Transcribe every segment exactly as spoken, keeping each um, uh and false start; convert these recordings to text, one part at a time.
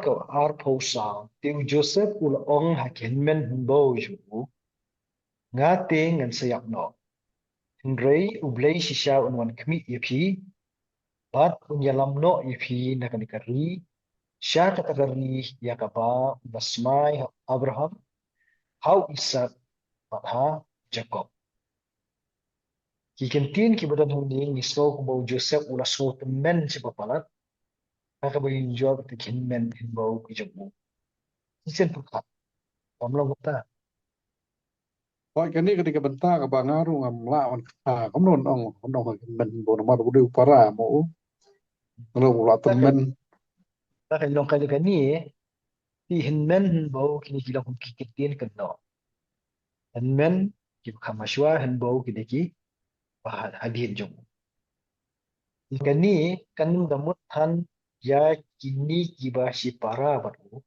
kaba arphew saw. Te u Joseph u la ong ha ki hynmen hynbew jong u, nga te ngan sa ïap noh, hynrei U Blei shisha un wan khmih ïa phi bad un ïalam noh ïa phi na kane ka ri sha kata ka ri ïa kaba u la smai ha u Abraham, ha u Isaak bad ha u Jakob. Ki kyntien kiba don hangne ngi sngew kumba u Joseph u la sngewtymmen shibun palat ha kaba u ïoh ïa ki hynmen hynbew ki jong u. Shisien pyrkhat, kam long kumta? Hooid, kane ka dei ka bynta kaba nga ruh ngam lah ban kata, kam long, ong, ong, hynmen hynbew namar u dei u para mo u. Nga ruh u la tymmen. Ta ka long kane, kane, ki hynmen hynbew kine ki long ki kyntien kynnoh. Hynmen kiba kham hashwa, hynbew kine kiba hadien jong u. Kane kan ym da mut than ïa kine kiba shipara bad u,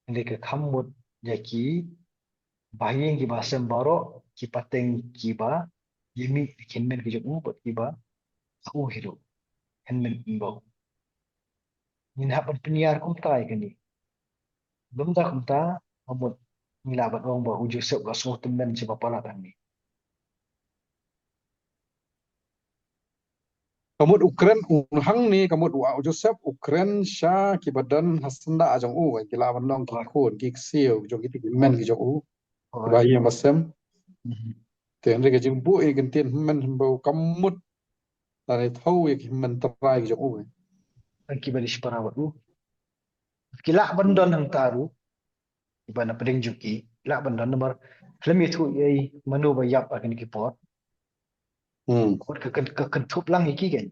hynrei ka kham mut ïa ki bahaïing kiba sem baroh, ki pateng kiba ïa mih ki hynmen ki jong u bad kiba u hi ruh hynmen hynbew. Ngin hap ban pynïar kumta ïa kane. Lymda kumta, ka mut ngi lah ban ong ba u Joseph u la sngewtymmen shibun palat hangne. Ka mut u kren, u hangne, ka mut u, u Joseph u kren sha kiba don ha syndah jong u, ki lah ban long ki khun, ki ksiew jong ki, ki hynmen ki jong u. Hooid. Kiba ïeng ba sem. Mhm. Te hynrei ka jingbuh ïa ki kyntien hynmen hynbew ka mut lane thew ïa ki hynmen trai ki jong u. Tang kiba dei shipara bad u. Ki lah ban don hangta ruh, kiba na pdeng jong ki, lah ban don namar khlem ïathuh ei ei mano ba ïap ha kine ki por. Hmm. Ka, ka, ka kynthup lang ïa ki kein.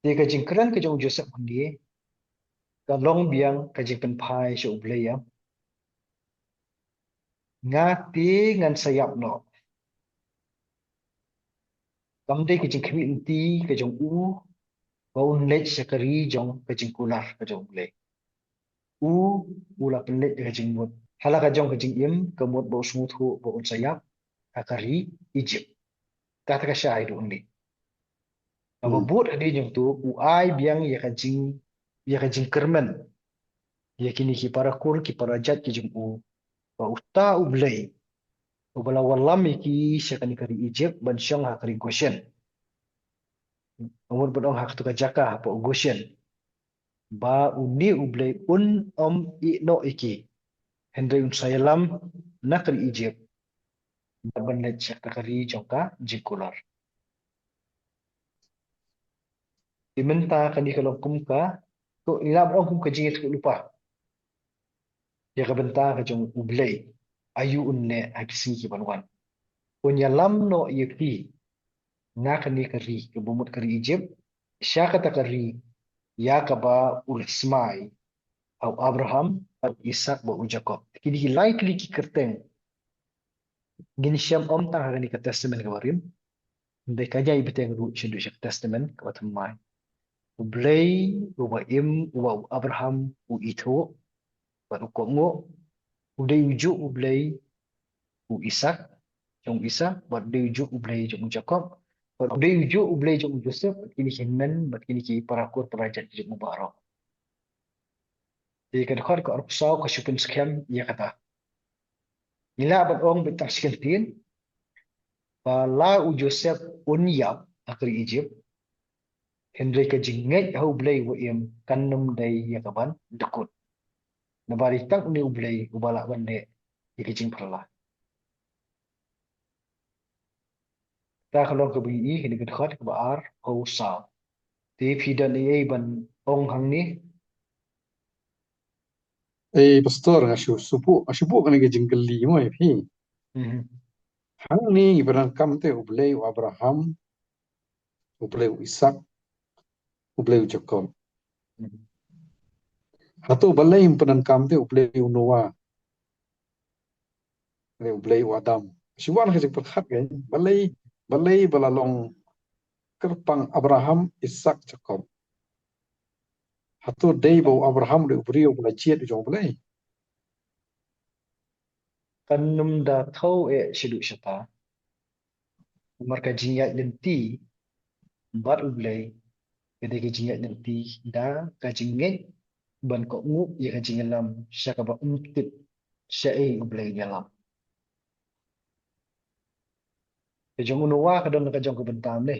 Te ka jingkren ka jong u Joseph hangne ka long biang ka jingpynphai sha U Blei ïa nga te ngan sa ïap noh. Kam dei ka jingkhmih lynti ka jong u ba un leit sha ka ri jong ka jingkular ka jong U Blei. U, u la pynleit da ka jingmut ha la ka jong ka jingim, ka mut ba u sngewthuh ba un sa ïap ha ka ri Egypt. Kata ka shah ïa u, u leit. Kaba bud hadien jong u, u ai biang ïa ka jing, ïa ka jingkyrmen ïa kine ki para kur, ki para jait ki jong u, ba uta U Blei uba la wallam ïa ki sha kane ka ri Egypt ban shong ha ka ri Goshen. Ka mut ban ong ha katu ka jaka hapoh Goshen, ba une U Blei un ym ïehnoh ïa ki, hynrei un sa ïalam na ka ri Egypt bad ban leit sha ka ri jong ka jingkular. Te mynta kane ka long kum ka, to, ngi lah ban ong kum ka jingïathuhlypa ïa ka bynta ka jong U Blei, aïu un neh ha ki sngi ki ban wan. Un ïalam noh ïa phi na kane ka ri kaba mut ka ri Egypt, sha kata ka ri ïa kaba u la smai ha u Abraham, ha u Isaak bad u Jakob. Kine ki lai tylli ki kyrteng ngin shem ym tang ha kane ka Testament kaba rim, hynrei ka jai bteng ruh shaduh sha ka Testament kaba thymmai. U Blei uba im, uba u Abraham u ithuh bad u kohnguh, u dei ujuh U Blei u Isaak, jong u Isaak, bad u dei ujuh U Blei jong u Jakob, bad u dei ujuh U Blei jong u Joseph, bad kine ki hynmen, bad kine ki para kur para jait jong u baroh. Te ka dkhot ka arphew saw ka shu pynskhem ïa kata. Ngi lah ban ong beit tang shi kyntien ba la u Joseph un ïap ha ka ri Egypt, hynrei ka jingngeit ha U Blei uba im kan ym dei ïa kaban dkut. Naba dei tang une U Blei uba lah ban leh ïa ka jingphylla. Kata ka long kaba ngi ïohi ha kane ka dkhot kaba arphew saw. Te phi don ei ei ban ong hangne? Ei, Pastor, nga shu, shu buh, nga shu buh kane ka jingkylli mo ïa phi. Mhm. Hangne ngi pyndonkam te U Blei u Abraham, U Blei u Isaak, U Blei u Jakob. Mhm. Hato balei ngim pyndonkam te U Blei u Noah, U Blei u Adam? Shu wan ka jingpyrkhat ka, balei, balei ba la long kyrpang Abraham, Isaak, Jakob? Hato dei ba u Abraham u dei u briew ba la jied u jong U Blei? Kan ym da thew eh shaduh shata. Namar ka jingïaid lynti bad U Blei ka dei ka jingngeit lynti da ka jingngeit ban kohnguh ïa ka jingïalam sha kaba ym tip shaei U Blei un ïalam. Ka jong u Noah ka don ka jong ka bynta ne.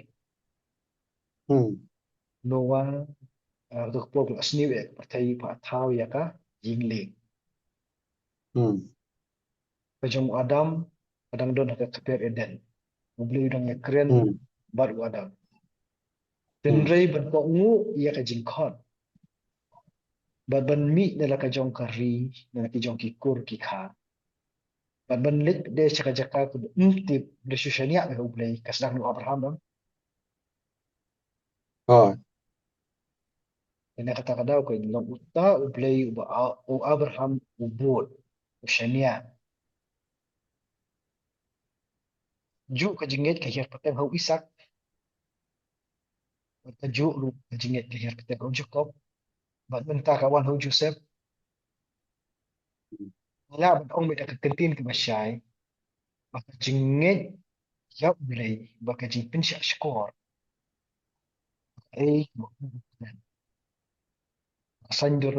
Hmm. Noah, ah, ka dei ka por ka la sniew ïa ka pyrthei, pha thaw ïa ka ïinglieng. Hmm. Ka jong u Adam ka dang don ha ka kper Eden. U Blei u dang ïakren Hmm. bad u Adam. Hynrei ban kohnguh ïa ka jingkhot bad ban mih na la ka jong ka ri, na la ki jong ki kur ki kha, bad ban leit de sha ka jaka kaba ym tip, da shu shaniah ïa U Blei, ka sdang na u Abraham, em? Hooid. Ïa kata ka daw ka long uta U Blei uba a-, u Abraham u bud, u shaniah. Juh ka jingngeit ka hiar pateng ha u Isak. Bad kajuh ruh ka jingngeit ka hiar pateng ha u Jakob. Bad mynta ka wan ha u Joseph. Lah ban ong mynta ka kyntien kaba shai ba ka jingngeit ïa U Blei, ba ka jingpynshah shkor, ei, ba ka saiñdur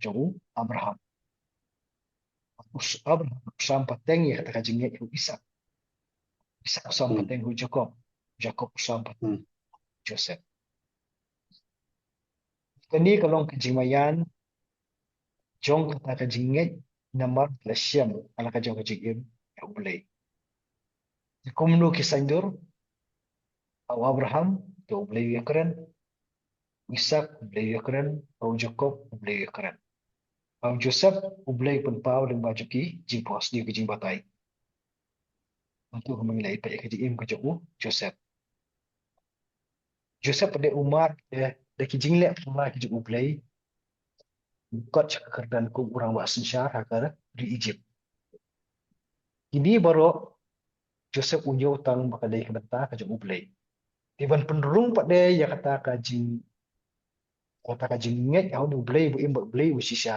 jong u Abraham. U s-, Abraham u sam pateng ïa kata ka jingngeit ha u Isak. Isak u sam Hmm. pateng ha u Jakob. Jakob u sam pateng Hmm. ha u Joseph. Kane ka long ka jingmaïan jong kata ka jingngeit namar la shem ha la ka jong ka jingim ïa U Blei. Te kumno ki saiñdur? Ha u Abraham, te U Blei u ïakren. U Isak, U Blei u ïakren. Ha u Jakob, U Blei u ïakren. Ha u Joseph, U Blei u pynpaw lyngba jong ki jingphohsniew, ki jingbatai. Hangto ka mut ngi la ïohi ïa ka jingim ka jong u Joseph. Joseph pat de u mad, eh, da ki jingleh phylla ki jong U Blei. Kot sha ka kyrdan kum u rangbah synshar ha ka ri Egypt. Kine baroh Joseph u ñiew tang ba ka dei ka bynta ka jong U Blei. Te ban pynrung pat de ïa kata ka jing, kata ka jingngeit ha une U Blei ba im bad U Blei ba shisha,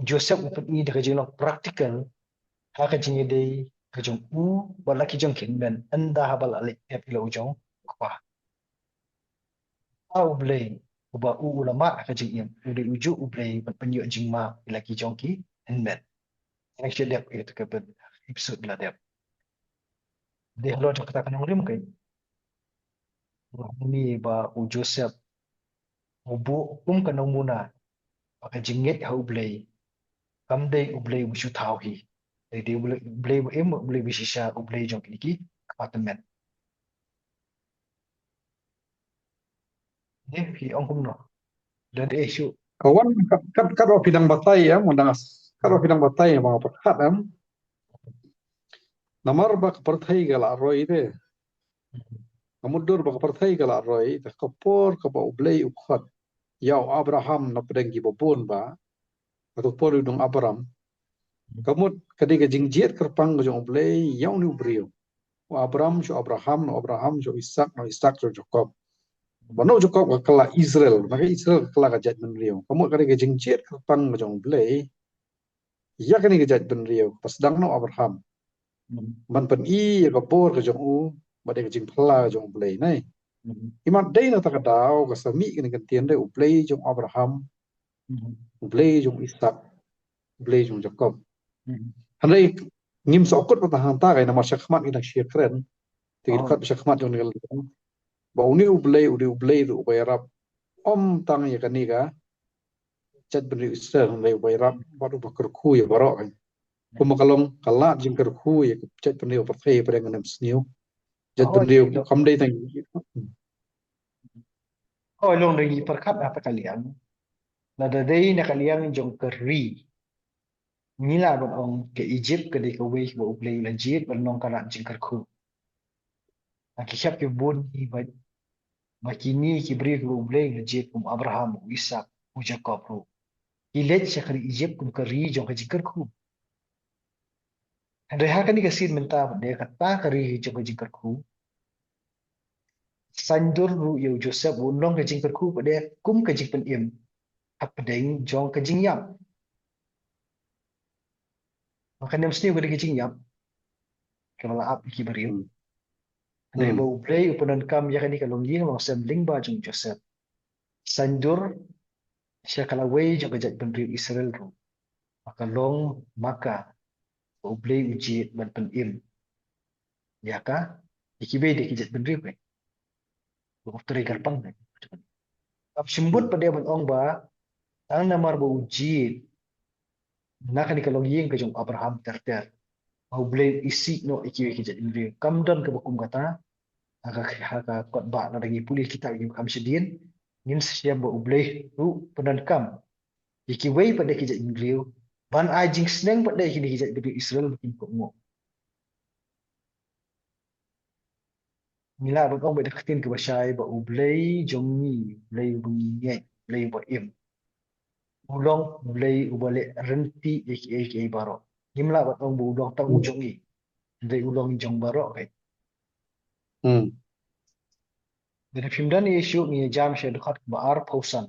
Joseph u pyni da ka jinglong practical ha ka jingïadei ka jong u bad la ki jong ki hynmen, ynda haba la leit ïap ïa la u jong u kpa. Uta U Blei uba u, u la mad ha ka jingim, u dei ujuh U Blei ban pynïoh jingmap ïa la ki jong ki hynmen. Ngan shu dep ïa kata ka episode ba la dep. Dei halor jong kata ka nongrim kein, ngi ïohi ba u Joseph u buh kum ka namuna ba ka jingngeit ha U Blei kam dei U Blei uba shu thaw hi. Dei, dei U Blei, U Blei ba im, U Blei ba shisha, U Blei jong kine ki kpa tymmen. Dei, phi ong kumno? Don ei shuh? Ka wan kat, kat, katba phi dang batai, em, wan dang, katba phi dang batai, em, ba nga pyrkhat, em. Namar ba ka pyrthei ka la roi te. Ka mutdur ba ka pyrthei ka la roi, te ka por kaba U Blei u khot ïa u Abraham na pdeng kiba bun ba, kato ka por u dei u nong Abram. Ka mut ka dei ka jingjied kyrpang ka jong U Blei ïa une u briew. U Abram sha u Abraham, na u Abraham sha u Isak, na u Isak sha u Jakob. Bad na u Jakob ka kylla Israel, na ka Israel ka kylla ka jaitbynriew. Ka mut ka dei ka jingjied kyrpang ka jong U Blei ïa kane ka jaitbynriew ba sdang na u Abraham. Ban pyni ïa ka bor ka jong u bad ïa ka jingphylla ka jong U Blei, ne. Imat dei na kata ka daw ka sa mih kane ka ktien, dei U Blei jong u Abraham, U Blei jong u Isak, U Blei jong u Jakob. Hynrei ngim sngewkut pat hangta, ka namar shakhmat ngi dang shu ïakren. Te ngi dkhot shakhmat jong ngi, ba une U Blei u dei U Blei ruh uba ïarap, ym tang ïa kane ka jaitbynriew Israel, hynrei uba ïarap bad uba kyrkhu ïa baroh, kan. Kumba ka long ka lad jingkyrkhu ïa ka jaitbynriew pyrthei pyrshah, ngam sngewthuh. Jaitbynriew kam dei tang. Hooid, long, da ngi pyrkhat ha kata ka liang, lada dei na ka liang jong ka ri, ngi lah ban ong ka Egypt ka dei kawei kaba U Blei u la jied ban long ka lad jingkyrkhu. Ha ki khep kiba bun ngi peit ba kine ki briew kiba U Blei u la jied, kum u Abraham, u Isak, u Jakob ruh, ki leit sha ka ri Egypt kum ka ri jong ka jingkyrkhu. Hynrei ha kane ka sien mynta pat de kata ka ri jong ka jingkyrkhu, saiñdur ruh ïa u Joseph ba un long ka jingkyrkhu pat de kum ka jingpynim hapdeng jong ka jingïap. Ba kan ym sniew ka dei ka jingïap kaba la ap ïa ki briew. Hmm. Hynrei ba U Blei u pyndonkam ïa kane ka longïing longsem lyngba jong Joseph, saiñdur sha ka lawei jong ka jaitbynriew Israel ruh, ba ka long marka ba U Blei u jied ban pynim ïa ka, ïa kiwei de ki jaitbynriew, eh. Ba u trei kyrpang, eh. Kam shym mut pat de ban ong ba tang namar ba u jied na kane ka longïing ka jong Abraham ter ter, ba U Blei u isih noh ïa kiwei ki jaitbynriew. Kam don kaba kum kata. Ha ka, ha ka kot ba lada ngi pule kitab Ngi Kham Shadien, ngin sa shem ba U Blei ruh u pyndonkam ïa kiwei pat de ki jaitbynriew ban ai jingsneng pat de ïa kine ki jaitbynriew Israel ba kin kohnguh. Ngi lah ban ong bad ka ktien kaba shai ba U Blei jong ngi, U Blei uba ngi ngeit, U Blei uba im, u long U Blei uba leh ryntih ïa kiei kiei baroh. Ngim lah ban ong ba u long tang u jong ngi, hynrei u long jong baroh, eh. Hmm. Lada phim don issue, ngin ïa jam sha dkhot kaba arphew san.